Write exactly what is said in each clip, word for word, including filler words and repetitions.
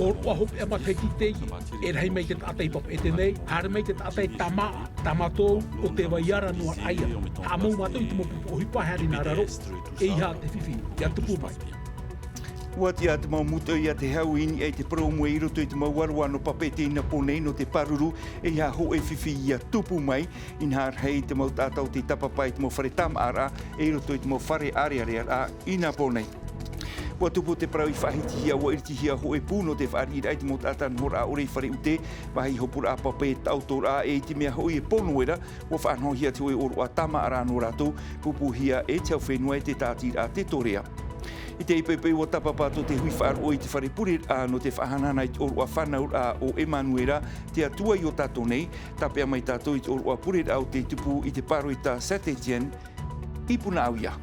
ʻOroʻa hopeʻa matahiti teie, e rahi mai te taʻata i Papeʻete nei, haere mai te taʻata i Tamaʻa, tā mātou ʻo te vai ara noa raʻa ia. Haʻamau mātou i te mau pupu ʻohipa haere nā raro, eiaha te fifi ia tupu mai. ʻUa tiʻa te mau mūtoʻi a te hau i niʻa i te purōmu i roto i te mau ʻāroʻa nō Papeʻete i Nāpōnē nō te pāruru, eiaha hōʻē fifi ia tupu mai, inaha rahi te mau taʻata o tei tāpapa i te mau fare tāmāʻaraʻa, i roto i te mau fare ʻārearea i Nāpōnē. ʻUa tupu te parau i faʻahitihia, ʻua iritihia hōʻē pū nō te fāriʻiraʻa i te mau taʻata nohoraʻa ʻore i Fare ʻUte, vāhi hopuraʻa pape taʻotoraʻa, e i te mea hoʻi e pō Noera, ʻua faʻanahohia te hōʻē ʻōroʻa tāmāʻaraʻa nō rātou, pūpūhia e te au fenua e te tāʻatiraʻa Te Torea. I teie poʻipoʻi ʻua tāpapa atoʻa te hui faʻaroʻo i te fare pureraʻa nō te faʻahanahana i te ʻōroʻa fānauraʻa o Emanuera, te Atua i ō tātou nei, tāpeʻa mai tātou i te ʻōroʻa pureraʻa o tei tupu i te pāroita Saint-Étienne, i Punaʻauia.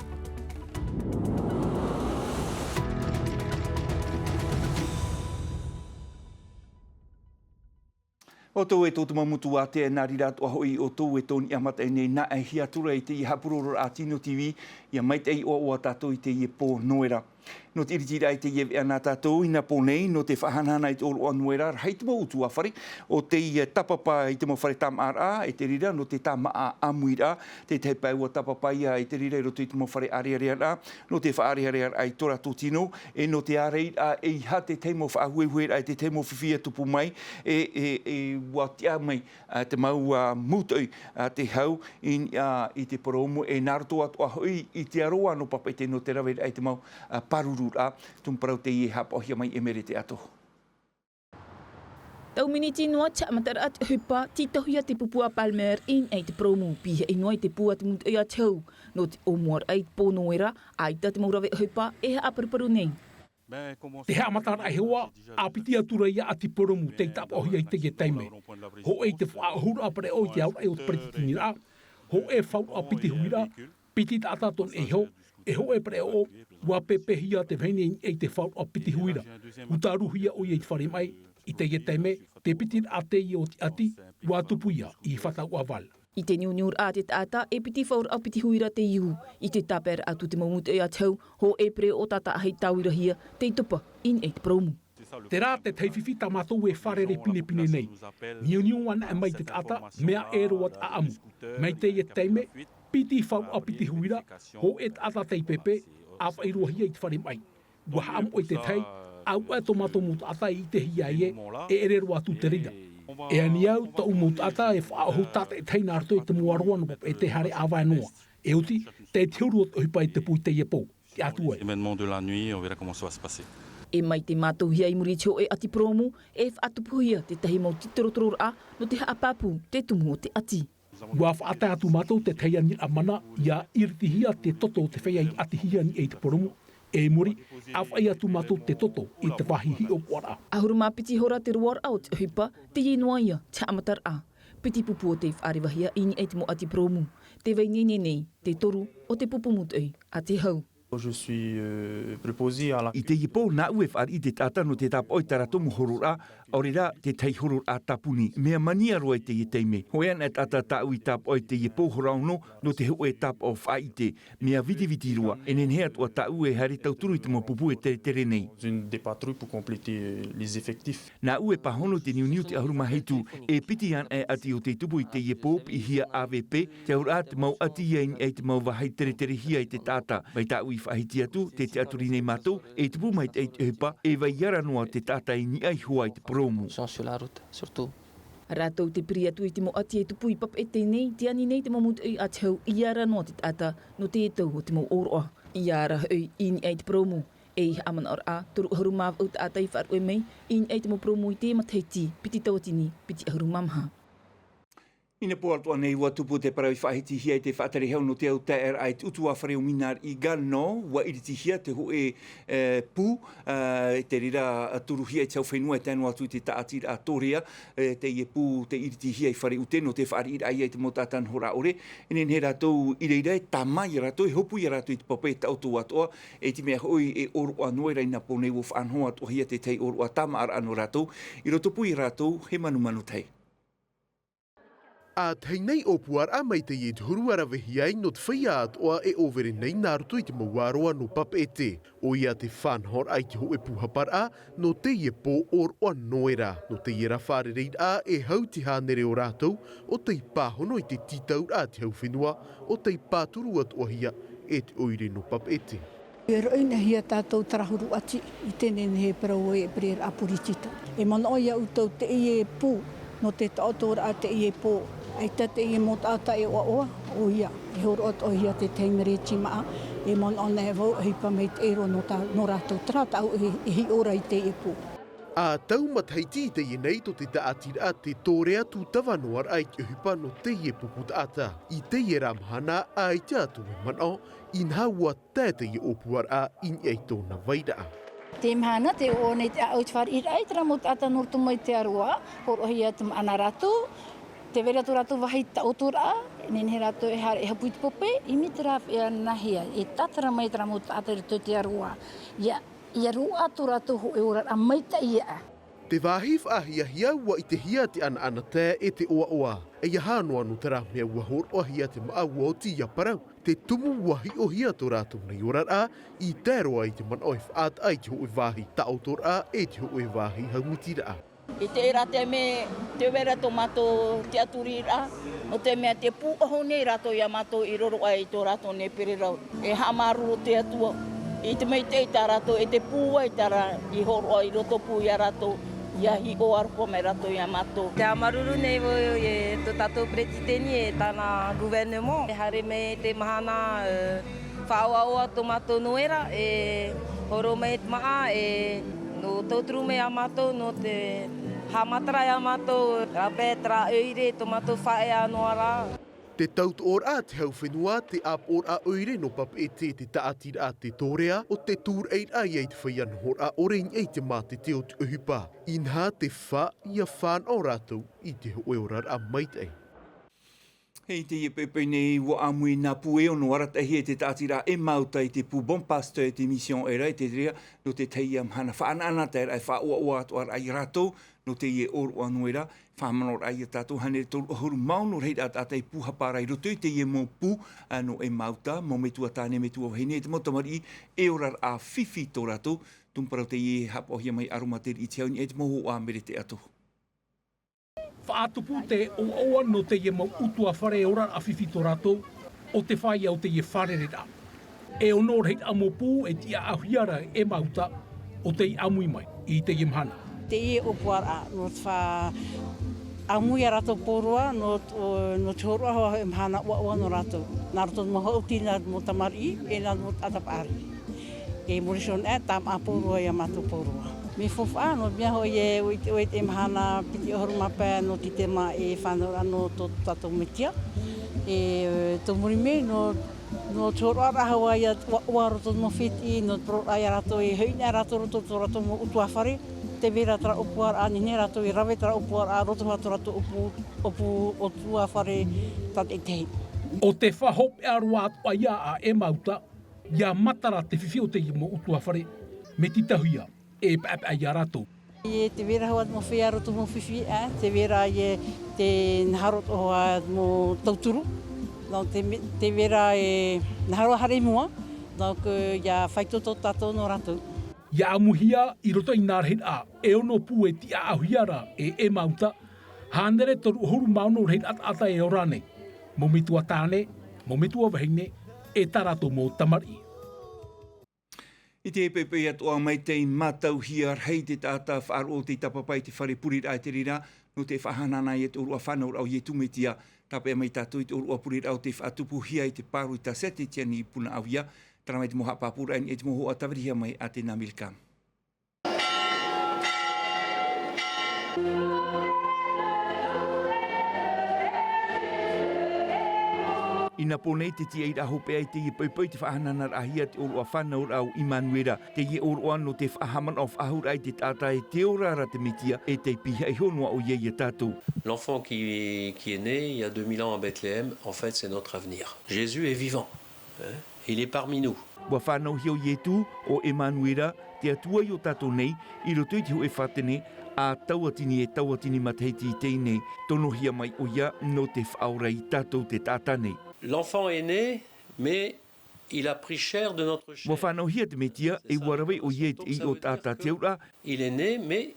ʻOutou e tō te mau motu ātea, nā reira atoʻa hoʻi ʻoutou e tō niʻa mataʻi nei, nā ʻaita atu ra i teie haʻapurororaʻa Tino TV, ʻia maitaʻi ʻoaʻoa tātou i teie pō Noera. Nō te iritiraʻa i teie veʻa nā tātou i Nāpōnē, nō te faʻahanahana i te ʻōroʻa Noera, rahi te mau ʻutuāfare o tei tāpapa i te mau fare tāmāʻaraʻa, e te reira nō te tāmāʻa ʻāmuiraʻa, te tahi pae ʻua tāpapa ia e te reira i roto i te mau fare ʻārearea, nō te faʻaʻārearea i tō rātou tino, e nō te ārairaʻa, eiaha te tahi mau faʻahuehueraʻa, e te tahi mau fifi ia tupu mai, e, e, e ʻua tiʻa mai, ā, te mau, ā, mūtoʻi a te hau i, ā, i te purōmu, e nā roto atoʻa hoʻi i te aroā nō Papeʻete nō te raveraʻa i te mau, ā, pārururaʻa. Tumu parau teie e haʻapaʻohia mai e Mere Te Atoho. Tau miniti noa te haʻamataraʻa te ʻohipa, tītauhia te pupu a Palmer i niʻa i te purōmu, pihaʻi noa i te pū a te mūtoʻi a te hau. Nō te ʻōmuaraʻa i te pō Noera, ʻaita te mau rave ʻohipa e haʻaparuparu nei. Te haʻamataraʻa iho ā, ʻa piti atu ra ia ʻati purōmu tei tāpaʻohia i teie taime. Hōʻē i te faʻaʻohuraʻa pereʻoʻo i te aoraʻi o te paretitiniraʻa, hōʻē fauraʻa piti huiraʻa, piti taʻata tō niʻa iho, e hōʻē pereʻoʻo, ʻua pēpēhia te vahine i niʻa i te fauraʻa piti huiraʻa, ʻua tāruhia ʻoia i te fare maʻi, i teie taime, te pitiraʻa teie o te ʻati, ʻua tupu ia i Fatauʻa Valley. I te niuniuraʻa a te taʻata, e piti fauraʻa piti huiraʻa te iu, i te tāpaeraʻa atu te mau mūtoʻi a te hau, hōʻē pereʻoʻo tātaʻahi tāvirahia, tei topa i niʻa i te purōmu. Terā te tahi fifi tā mātou e fārerei pinepine nei. Niuniu anaʻe mai te taʻata, mea ʻē roa te ʻaʻamu. Mai teie taime, piti fauraʻa piti huiraʻa, hōʻē taʻata tei pēpē, ʻāfaʻi roa hia i te fare maʻi. ʻUa haʻamoʻe te tahi, ʻauaʻe tō mātou mau taʻata i ʻitehia ai ē, e ʻere roa atu te reira. E ani au, tōʻu mau taʻata e faʻaʻohu tātaʻitahi nā roto i te mau aroā nō Papeʻete haere ʻāvae noa. E oti, tei te huru o te ʻohipa i te pū i teie pō. Te Atua e. Événement de la nuit, on verra comment ça va se passer. E maitaʻi mātou hia i muri i te hōʻē ʻati purōmu, e faʻatupuhia te tahi mau titorotororaʻa, nō te haʻapāpū te tumu o te ʻati. ʻUa faʻatae atu mātou te tahi aniraʻa mana, ʻia iritihia te toto o te feiā i ʻatihia i niʻa i te purōmu. E i muri, ʻāfaʻi atu mātou te toto i te vāhi hiʻopoʻaraʻa. ʻAhuru mā piti hora te roaraʻa o te ʻohipa, teie noa ia te haʻamataraʻa. Piti pupu o tei faʻarevahia i niʻa i te mau ʻati purōmu. Tē vai nei, nei, nei, te toru o te pupu mūtoʻi a te hau. Je suis, euh, préposé à la. I teie pō, nāʻu e fāriʻi i te taʻata nō te tāpaʻo i tā rātou mau hororaʻa, ʻaore rā te tahi hororaʻa tāpuni. Mea mania roa i teie taime. Hōʻē anaʻe taʻata tāʻu i tāpaʻo i teie pō hora ono, nō te hōʻē tāpaʻo faʻaʻite. Mea vitiviti roa. E nehenehe atoʻa tāʻu e haere tauturu i te mau pupu e teretere nei. Une des patrouilles pour compléter, euh, les effectifs. Nāʻu e pāhono i te niuniu te ʻahuru mā hitu, e piti anaʻe ʻati o tei tupu i teie pō, piʻihia AVP, te auraʻa te mau ʻati ia i niʻa i te mau vāhi tereterehia e te taʻata. Mai tāʻu i faʻahiti atu, tē tiʻaturi nei mātou, e tupu maitaʻi te ʻohipa, e vai ara noa te taʻata i niʻa iho ā i te purōmu. Sont sur la route, surtout. Rātou te piri atu i te mau ʻati e tupu i Papeʻete nei, tē ani nei te mau mūtoʻi a te hau, ʻia ara noa te taʻata, nō te tau o te mau ʻōroʻa. ʻIa ara hoʻi i niʻa i te purōmu. E i haʻamanaʻoraʻa, toru ʻahuru mā vaʻu taʻata i faʻaruʻe mai i niʻa i te mau purōmu i te matahiti, piti tauatini piti ʻahuru mā maha. Inapō atoʻa nei, ʻua tupu te parau i faʻahitihia i te faʻatere hau nō te au taeraʻa i te ʻutuāfare o Minari i Gano, ʻua iritihia te hōʻē, e, pū, e, i te reira, e, turuhia i te hau fenua e tae noa atu i te tāʻatiraʻa Torea, e, teie pū tei iritihia i Fare ʻUte nō te fāriʻiraʻa ia i te mau taʻata nohoraʻa ʻore, e nehenehe rātou i reira e tāmā ia rātou, e hopu ia rātou i te pape taʻoto atoʻa, e te mea hoʻi e ʻōroʻa Noera i Nāpōnē ʻua faʻanaho atoʻahia te tahi ʻōroʻa tāmāʻaraʻa nō rātou, i rotopū ia rātou he manumanu tahi. ʻA tahi nei ʻōpuaraʻa mai teie te huru ʻa ravehia ai nō te feiā atoʻa e ʻōvere nei nā roto i te mau ʻāroa nō Papeʻete. ʻOia te fānahoraʻa i te hōʻē pūhaparaʻa nō teie pō ʻōroʻa noera. Nō teie rā fārereiraʻa e hau te hānere o rātou ʻo tei pāhono i te tītauraʻa a te hau fenua, ʻo tei pāturu atoʻahia e te ʻoire nō Papeʻete. E roʻinahia tātou tarahuru ʻati i te nehenehe e parau e ʻēpereraʻa puritita. E manaʻo ia ʻoutou teie pū, nō te taʻotoraʻa teie pō, ʻaita teie mau taʻata e ʻoaʻoa, ʻoia, e hōroʻa atoʻahia te tahi nā reira tīmaʻa, e manaʻo nei vau e ʻohipa maitaʻi roa nō tā, nō rātou, terā tāʻu e, e hiʻo ra i teie pū. ʻA tau matahiti i teie nei tō te tāʻatiraʻa te tōrea tūtava noa raʻa i te ʻohipa nō teie pupu taʻata. I teie rā mahana, ʻaita atu e manaʻo, inaha ʻua tae teie ʻōpuaraʻa i niʻa i tōna vairaʻa. Te mahana, tē ʻoaʻoa nei te ʻāʻau i te fāriʻiraʻa i terā mau taʻata nō roto mai te ʻāroa, hōroʻahia te maʻa nā rātou, tē vai ra tō rātou vāhi taʻotoraʻa, e nehenehe rātou e haere e hapu i te pope, ʻimi terā e anahia, e tātara mai terā mau taʻata i roto i te ʻāroa. ʻIa, ʻia roaʻa tō rātou hōʻē oraraʻa maitaʻi aʻe. Te vāhi faʻahiahia ʻua ʻitehia te ʻanaʻanatae e te ʻoaʻoa. ʻEiaha noa nō terā mea ʻua hōroʻahia te maʻa ʻua oti ʻia parau, te tumu ʻua hiʻohia tō rātou nei oraraʻa, i tae roa i te manaʻo e faʻataʻa i te hōʻē vāhi taʻotoraʻa e te hōʻē vāhi haumātaraʻa. I te reira te mea, tē vai ra tō mātou tiʻaturiraʻa, nō te mea tē pūʻohu nei rātou ia mātou i raro aʻe i tō rātou nei pererau. E haʻamāuruuru te Atua i te maitaʻi tā rātou, e te pūai tā rā i hōroʻa i roto pū ia rātou, ʻia hiʻo aroha mai rātou ia mātou. Te haʻamāuruuru nei vau i tō tātou peretiteni e tāna gouvernement. E haere mai te mahana, e, faʻaʻoaʻoa tō mātou noera, e horo mai te maʻa, e nō tauturu mai ia mātou, nō te haʻamatara ia mātou, rāpae terā ʻoire, tō mātou faʻaea noa ra. Te tautoʻoraʻa a te hau fenua, te ʻāpoʻoraʻa ʻoire nō Papeʻete, te tāʻatiraʻa te tōrea, ʻo te tūraʻiraʻa ia i te feiā nohoraʻa ʻore i niʻa i te mātete o te ʻohipa. Inaha te fā, ʻia fānaʻo rātou i te hōʻē oraraʻa maitaʻi. Hei teie poʻipoʻi nei, ʻua ʻāmui nā pū e ono arataʻihia e te tāʻatiraʻa e Maʻuta i te pū Bon Pasteur e te Mission Era, e te reira, nō te tahi ia mahana faʻanaʻanataeraʻa e faʻaʻoaʻoa atoʻa ra ia rātou, nō teie ʻōroʻa noera, faʻamanaʻoraʻa ia tātou hānere toru ʻahuru mā ono rahiraʻa taʻata i pūhapa ra i roto i teie mau pū, ā, nō e Maʻuta, mau metua tāne, metua vahine, e te mau tamariʻi, e oraraʻa fifi tō rātou, tumu parau teie e haʻapaʻohia mai ʻAroma Teriʻi i te hau i niʻa i te mau hōhoʻa a Mere Teʻato. Faʻatupu te ʻoaʻoa nō teie mau ʻutuāfare e oraraʻa fifi tō rātou, ʻo te feiā o teie fārereiraʻa. E ono rahiraʻa mau pū e tiʻaʻauhia ra e Maʻuta, ʻo tei ʻāmui mai i teie mahana. Teie ʻōpuaraʻa, nō te faʻaʻāmui ia rātou pauroa, nō, nō te hōroʻa hoʻi e mahana ʻoaʻoa nō rātou. Nā roto mau haʻuti, nā mau tamariʻi, e nā mau taʻata paʻari. E mōrī Sion e tāmāʻa pauroa ia mātou pauroa. Mea faufaʻa, nō te mea hoʻi e, ʻua ʻite ʻoe i te mahana piti ʻahuru mā pae nō te tēma e fānauraʻa nō tō tātou Metia. E, tō muri mai, nō, nō te hōroʻaraʻa hoʻi ia ʻoaʻoa roto mau fētiʻi, nō te parauʻraʻa ia rātou, e hoʻi nei rātou roto tō rātou mau ʻutuāfare, tē vai ra terā ʻōpuaraʻa, nehenehe rātou e rave terā ʻōpuaraʻa, roto hoʻi tō rātou ʻōpū, ʻōpū, ʻōtuāfare, tātaʻitahi. ʻO te faʻahopeʻa roa atoʻa ia a e Maʻuta, ʻia matara te fifi o teie mau ʻutuāfare, mea tītauhia e paʻepaʻe ia rātou. E tē vai ra hoʻi mau feiā roto mau fifi, ā, tē vai ra e te naharo atoʻa mau tauturu, nō te me-, tē vai ra e naharo haere i mua, donc, ʻia faito tō tātou nō rātou. ʻIa ʻāmuihia i roto i nā rahiraʻa e ono pū e tiʻaʻauhia ra e, e Maʻuta, hānere toru ʻahuru mā ono rahiraʻa taʻata e ora nei, mau metua tāne, mau metua vahine, e tā rātou mau tamariʻi. I te poʻipoʻi atoʻa mai, tei mātauhia rahi te taʻata faʻaroʻo tei tāpapa i te fare pureraʻa i te reira, nō te faʻahanahana i te ʻōroʻa fānauraʻa o Ietu Metia. Tāpeʻa mai tātou i te ʻōroʻa pureraʻa o tei faʻatupuhia i te pāroita Saint-Étienne i Punaʻauia. Terā mai te mau haʻapāpūraʻa i niʻa i te mau hōhoʻa tāvirihia mai a Tena Milka. I nā pō nei te tiʻairaʻa hopeʻa i teie poʻipoʻi te faʻahanahanaraʻahia te ʻōroʻa fānauraʻa o Emanuela. Teie ʻōroʻa nō te faʻahaʻamanaʻo faʻahou raʻa i te taʻata e tē ora ra te Metia e tei pihaʻi iho noa ʻoia ia tātou. L'enfant qui, qui est né il y a deux mille ans à Bethléem, en fait, c'est notre avenir. Jésus est vivant. Hein ? Il est parmi nous. ʻUa fānauhia ʻo Ietu, ʻo Emanuela, te Atua i ō tātou nei, i roto i te hōʻē faʻatene, ʻa tauatini e tauatini matahiti i teie nei, tonohia mai ʻoia nō te faʻaora ia tātou te taʻata nei. L'enfant est né, mais il a pris chair de notre chair. Ua fānauhia te Mesia, e ua rave ʻoia i te ʻiʻo taʻata te auraʻa. Il est né, mais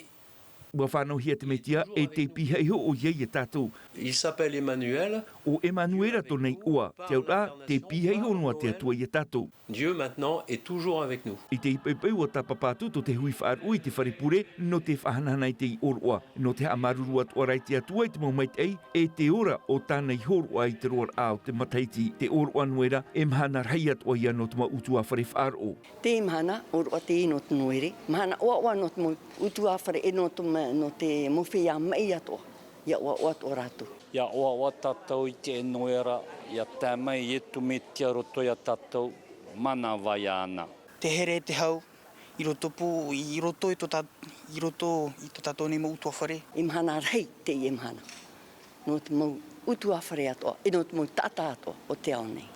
ua fānauhia te Mesia, e tei pihaʻi iho ʻoia ia tātou. Il s'appelle Emmanuel. ʻO Emanuera tōna iʻoa, te auraʻa, tei pihaʻi iho noa te Atua ia tātou. Dieu maintenant est toujours avec nous. I teie poʻipoʻi ua tāpapa atu tō te hui faʻaroʻo i te fare pure nō te faʻahanahana i te ʻōroʻa, nō te haʻamāuruuru atoʻa ra i te Atua i te mau maitaʻi, e te ora o tāna i hōroʻa i te roaraʻa o te matahiti. Te ʻōroʻa noa ra, e mahana rahi atoʻa ïa nō te mau ʻutuāfare faʻaroʻo. Te mahana ʻōroʻa teie nō te noere, mahana ʻoaʻoa nō te mau ʻutuāfare e nō te ma-, nō te mau feiā maʻi atoʻa, ʻia ʻoaʻoa atoʻa rātou. ʻIa ʻoaʻoa tātou i te noera, ʻia tae mai Ietu Metia i roto ia tātou, mānava ïa āna. Te here, te hau, i roto pū, i roto i tō tā-, i roto i tō tātou nei mau ʻutuāfare. E mahana rahi teie mahana. Nō te mau ʻutuāfare atoʻa, e nō te mau taʻata atoʻa o te ao nei.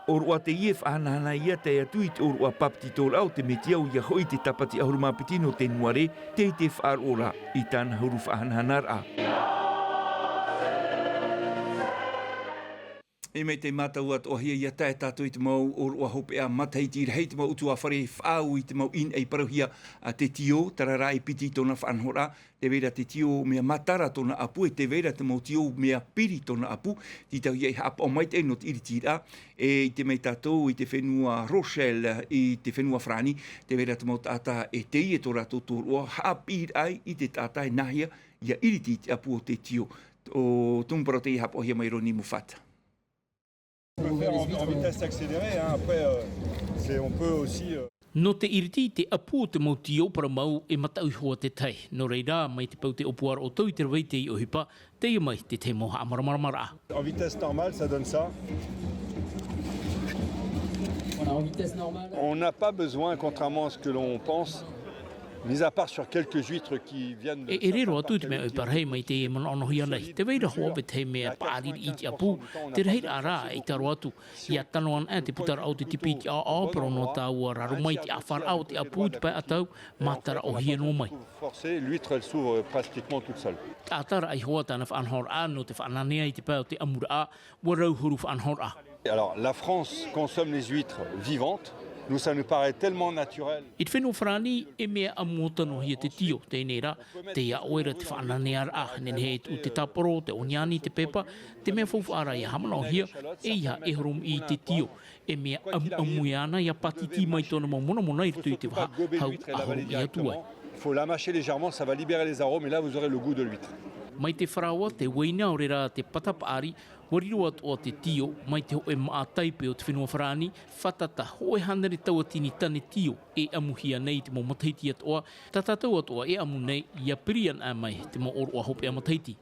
ʻŌroʻa teie e faʻahanahana ïa tae atu i te ʻōroʻa pāpetitoraʻa o te Mesia, ʻoia hoʻi te Tāpati ʻahuru mā piti nō Tenuare, tei te faʻaroʻo ra i tāna huru faʻahanahanaraʻa. E mai te mātau atoʻa hia ʻia tae tātou i te mau ʻōroʻa hopeʻa matahiti rahi, te mau ʻutuāfare faʻaau i te mau ʻīnaʻi parauhia a te tio, terā rā e piti tōna faʻanahoraʻa, tē vai ra te tio mea matara tōna ʻapu, e tē vai ra te mau tio mea piri tōna ʻapu, tītauhia e haʻapaʻo maitaʻi nō te ʻiritiraʻa, e ʻite mai tātou i te fenua Rochelle, i te fenua Farāni, tē vai ra te mau taʻata e teie tō rātou tōroʻa, haʻapiʻiraʻa i te taʻata e nāhea ʻia ʻiriti i te ʻapu o te tio. ʻO tumu parau teie haʻapaʻohia mai Ronnie Moffat. On peut faire en, en vitesse accélérée, hein. Après, euh, c'est, on peut aussi, euh, Nō te ʻiriti i te ʻapu o te mau tio parau mau e mataʻu iho ā te tahi. Nō reira, mai te peu tē ʻōpua ra ʻoutou i te rave i teie ʻohipa, teie mai te tahi mau haʻamāramaramaraʻa. En vitesse normale, ça donne ça. Voilà, en vitesse normale. On n'a pas besoin, contrairement à ce que l'on pense, mis à part sur quelques huîtres qui viennent de... E, e riro atu i te mea ʻohipa rahi mai teie e manaʻonaʻohia nei. Tē vai ra hoʻi vetahi mea paʻari i te ʻapu, te rahiraʻa rā e ʻaita roa atu. ʻIa tano anaʻe te putaraʻa o te tipi i te ʻaoʻao, parau noa tāua raro mai te ʻāfaraʻa o te ʻapu i te pae ʻatau, mātaraʻahia noa mai. Forcé, l'huître, elle s'ouvre pratiquement toute seule. Taʻata raʻa iho ā tāna faʻanahoraʻa nō te faʻananea i te pae o te ʻamuraʻa, ua rau huru faʻanahoraʻa. Alors, la France consomme les huîtres vivantes. Nous, ça nous paraît tellement naturel. I te fenua Farāni, e mea ʻamu atoʻa noa hia te tio, teie rā, tē ʻoe ra te faʻanahoraʻa, nehenehe e tuʻu te tāporo, te ʻōniani, te pepa, te mea faufaʻa rā ʻia haʻamanaʻohia, ʻeiaha e horomiʻi i te tio, e mea ʻamuʻamu ïa āna ʻia pātiti mai tōna mau monamona i roto i te vaha hau ʻa horomiʻi atu ai. Faut la mâcher légèrement, ça va libérer les arômes et là vous aurez le goût de l'huître. Mai te faraoa, te uaina, ʻaore rā te pata paʻari, ʻua riro atoʻa te tio, mai te hōʻē māʻa taipe o te fenua Farāni, fātata hōʻē hānere tauatini tane tio e ʻamuhia nei i te mau matahiti atoʻa, tā tātou atoʻa e ʻamu nei, ʻia piri anaʻe mai te mau ʻōroʻa hopeʻa matahiti.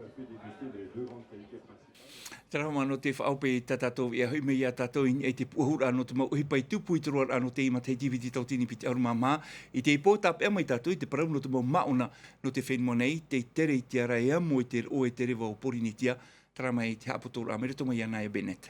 Terā hoʻi nō te faʻaope tā tātou e hoʻi mai ia tātou i niʻa i te puʻohuraʻa nō te mau ʻohipa i tupu i te roaraʻa nō teie matahiti piti tauatini piti ʻahuru mā maha, i teie pō tāpeʻa mai tātou i te parau nō te mau māʻona nō te fenua nei, tei tere i te ara e amo i te roʻo e te reva o Pōrīnetia, terā mai te haʻapotoraʻa mai roto mai iāna e Bennett.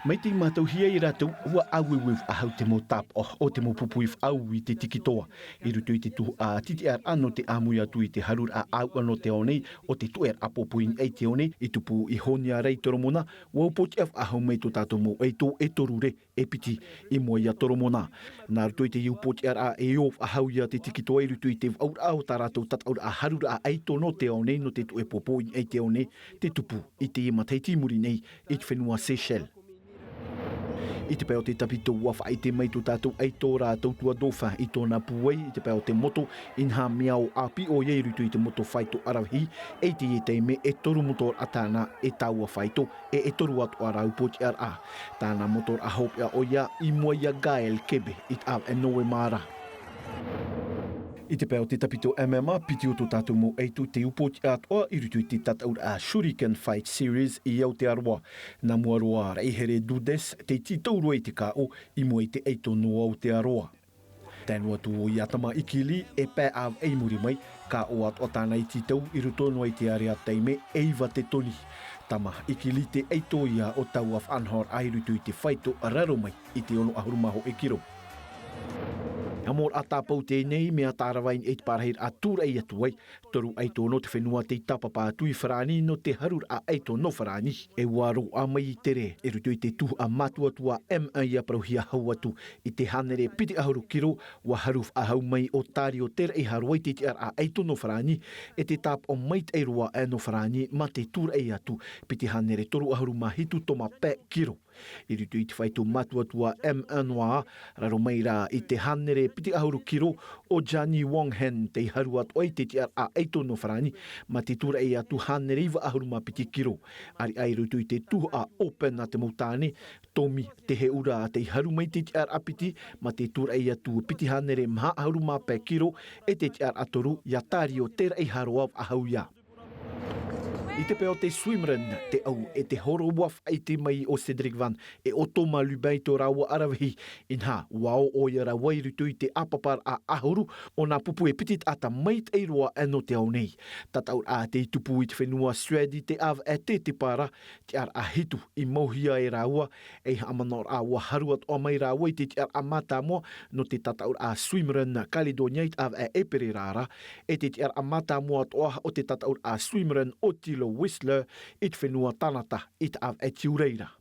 Mai tei mātauhia e rātou, ʻua ʻāueue faʻahou te mau tāpaʻo o te mau pupu i faʻaau i te tikitoa. I roto i te tuhaʻa titiʻaraʻa nō te ʻāmui atu i te haruraʻa ʻāuʻa nō te ao nei, ʻo te tuʻeraʻa pōpō i niʻa i te ao nei, i tupu i Honiara i Toromona, ʻua upoʻotiʻa faʻahou mai tō tātou mau ʻaito e toru rē, e piti, i mua ia Toromona. Nā roto i te upoʻotiʻaraʻa e ō faʻahou ia te tikitoa i roto i te vaʻuraʻa o tā rātou tataʻuraʻa haruraʻa ʻaito nō te ao nei nō te tuʻe pōpō i niʻa i te ao nei, te tupu i teie matahiti i muri nei i te fenua Seychelles. I te pae o te tāpito ʻua faʻaʻite mai tō tātou ʻaito rātou tuʻa dauphin i tōna pūai i te pae o te moto, inaha mea ʻāpī ʻoia i roto i te moto faito ʻaravihi, e i teie taime e toru motoraʻa tāna e taua faito, e e toru atoʻa rā upoʻotiʻaraʻa. Tāna motoraʻa hopeʻa ʻoia i mua ia Gaël Kebe i te ʻāvaʻe Novema ra. I te pae o te tāpito M M A, piti o tō tātou mau ʻaito te upoʻotiʻa atoʻa i roto i te tataʻuraʻa Shuriken Fight Series i Aotearoa. Nā mua roa Raʻihere Dudes tei tītau roa i te kāʻo i mua i te ʻaito nō Aotearoa. Tae noa atu ʻoia Tama Ikili e pae ʻāvaʻe i muri mai, kāʻo atoʻa tāna i tītau i roto noa i te area taime e iva te toni. Tama Ikili te ʻaito ïa o taua faʻanahoraʻa i roto i te faito raro mai i te ono ʻahuru mā hōʻē kiro. Mōraʻa tāpau teie nei, mea tārava i niʻa i te pārahiraʻa tūraʻi atu ai. Toru ʻaito nō te fenua tei tāpapa atu i Farāni nō te haruraʻa ʻaito nō Farāni. E ua roaʻa mai i te rē, i roto i te tuhaʻa mātuatua M un ia parauhia hau atu, i te hānere piti ʻahuru kiro, ua haru faʻahou mai ʻo Tario Teraʻiharoa i te tiʻaraʻa ʻaito nō Farāni, e te tāpaʻo maitaʻi roa aʻe nō Farāni mā te tūraʻi atu, piti hānere toru ʻahuru mā hitu toma pae kiro. I roto i te fāito mātuatua M un noa, raro mai rā i te hānere piti ʻahuru kiro, ʻo Johnny Wong Hen tei haru atoʻa i te tiʻaraʻa ʻaito nō Farāni, mā te tūraʻi atu hānere iva ʻahuru mā piti kiro. ʻAreʻa i roto i te tuhaʻa Open a te mau tāne, Tomi Teheʻura tei haru mai i te tiʻaraʻa piti, mā te tūraʻi atu piti hānere maha ʻahuru mā pae kiro, e te tiʻaraʻa toru, ia Tario Teraʻiharoa faʻahou ia. I te pae o te swimrun, te au e te horo ua faʻaʻite mai ʻo Cédric Van e ʻo Thomas Lubin i tō rāua ʻaravihi, inaha, ua ō ʻoia rāua i roto i te ʻāpaparaʻa ʻahuru o nā pupu e piti taʻata maitaʻi roa aʻe nō te ao nei. Tataʻuraʻa tei tupu i te fenua Suēdi te ʻāvaʻe tē te pā ra, tiʻaraʻa hitu i mauhia e rāua, ei haʻamanaʻoraʻa ua haru atoʻa mai rāua i te tiʻaraʻa mātāmua nō te tataʻuraʻa swimrun Calédonia i te ʻāvaʻe ʻēperēra ra, e te tiʻaraʻa mātāmua atoʻa o te tataʻuraʻa swimrun Ottillo Whistler i te fenua Tānata i te ʻāvaʻe tiurai ra.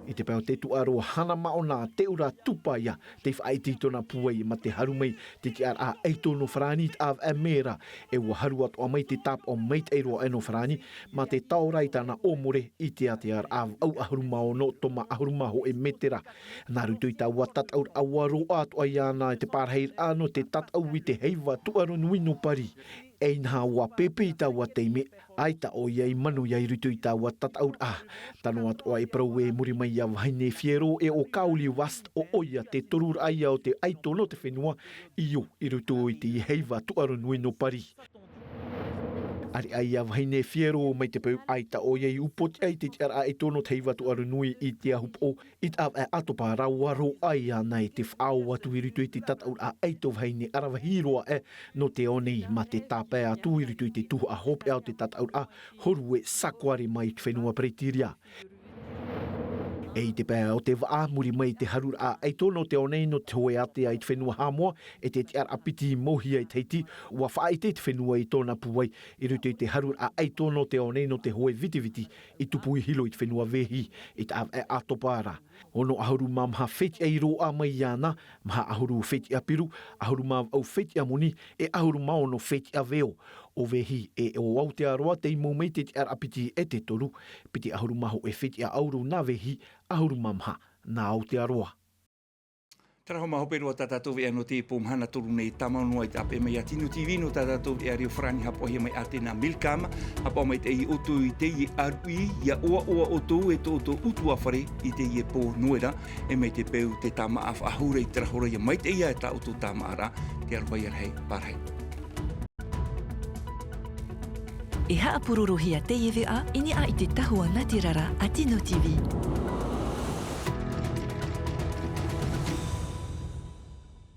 I te pae o te tuʻaro hana māʻona te ʻura Tupaia, tei faʻaʻite i tōna pūai mā te haru mai te tiʻaraʻa ʻaito nō Farāni i te ʻāvaʻe mē ra, e ua haru atoʻa mai te tāpaʻo maitaʻi roa aʻe nō Farāni, mā te taora i tāna ʻōmore i te ātearaʻa vaʻu ʻahuru mā ono toma ʻahuru mā hōʻē mētera. Nā roto i taua tataʻuraʻa ua roaʻa atoʻa iāna i te pārahiraʻa nō te tataʻu i te heiva tuʻaro nui nō Pari. E inaha ua pēpē i taua taime, ʻaita ʻoia i manuia i roto i taua tataʻuraʻa. Tano atoʻa e parau e muri mai iā Vahine Fierro e ʻo Kaoli Wast, ʻo ʻoia te toruraʻa ia o te ʻaito nō te fenua, ʻio, i roto i te heiva tuʻaro nui nō Pari. ʻAreʻa iā Vahine Fierro mai te peu ʻaita ʻoia i upoʻotiʻa i te tiʻaraʻa ʻaito nō te heiva tuʻaro nui i te ahupoʻo, i te ʻāvaʻe ʻātopa ra ua roaʻa iāna i te faʻaō atu i roto i te tataʻuraʻa ʻaito vahine ʻaravihi roa aʻe nō te ao nei mā te tāpae atu i roto i te tuhaʻa hopeʻa o te tataʻuraʻa, Horue Sakuare mai te fenua Peretīria. E i te pae o te vaʻa, muri mai i te haruraʻa ʻaito nō te ao nei nō te hoe ātea i te fenua Haʻamoa, e te tiʻaraʻa piti mauhia i Tahiti, ua faʻaʻite te fenua i tōna pūai i roto i te haruraʻa ʻaito nō te ao nei nō te hoe vitiviti i tupu i Hilo i te fenua Vēhi, i te ʻāvaʻe ʻātopa ra. Ono ʻahuru mā maha fetiʻa i roaʻa mai iāna, maha ʻahuru fetiʻa piru, ʻahuru mā vaʻu fetiʻa moni, e ʻahuru mā ono fetiʻa veo. ʻO Vēhi e ʻo Aotearoa tei mau mai te tiʻaraʻa piti e te toru, piti ʻahuru mā hōʻē fetiʻa ʻauro nā Vēhi, ʻahuru mā maha nā Aotearoa. Taraho mā hope roa tā tātou veʻa nō te pō mahana toru nei, tāmau noa i te ʻāpeʻe mai a Tino T V nō tā tātou veʻa reo farāni, haʻapaʻohia mai Atena Milcam. Haʻapaʻo maitaʻi ʻoutou i teie ʻāruʻi, ʻia ʻoaʻoa ʻoutou e tō ʻoutou ʻutuāfare i teie pō Noera, e mai te peu te tāmāʻa faʻahou ra i te rahorahia maitaʻi ïa e tā ʻoutou tāmāʻaraʻa, te aroha ïa rahi, pārahi. E haʻapurorohia teie veʻa i niʻa i te tahua natirara a Tino T V.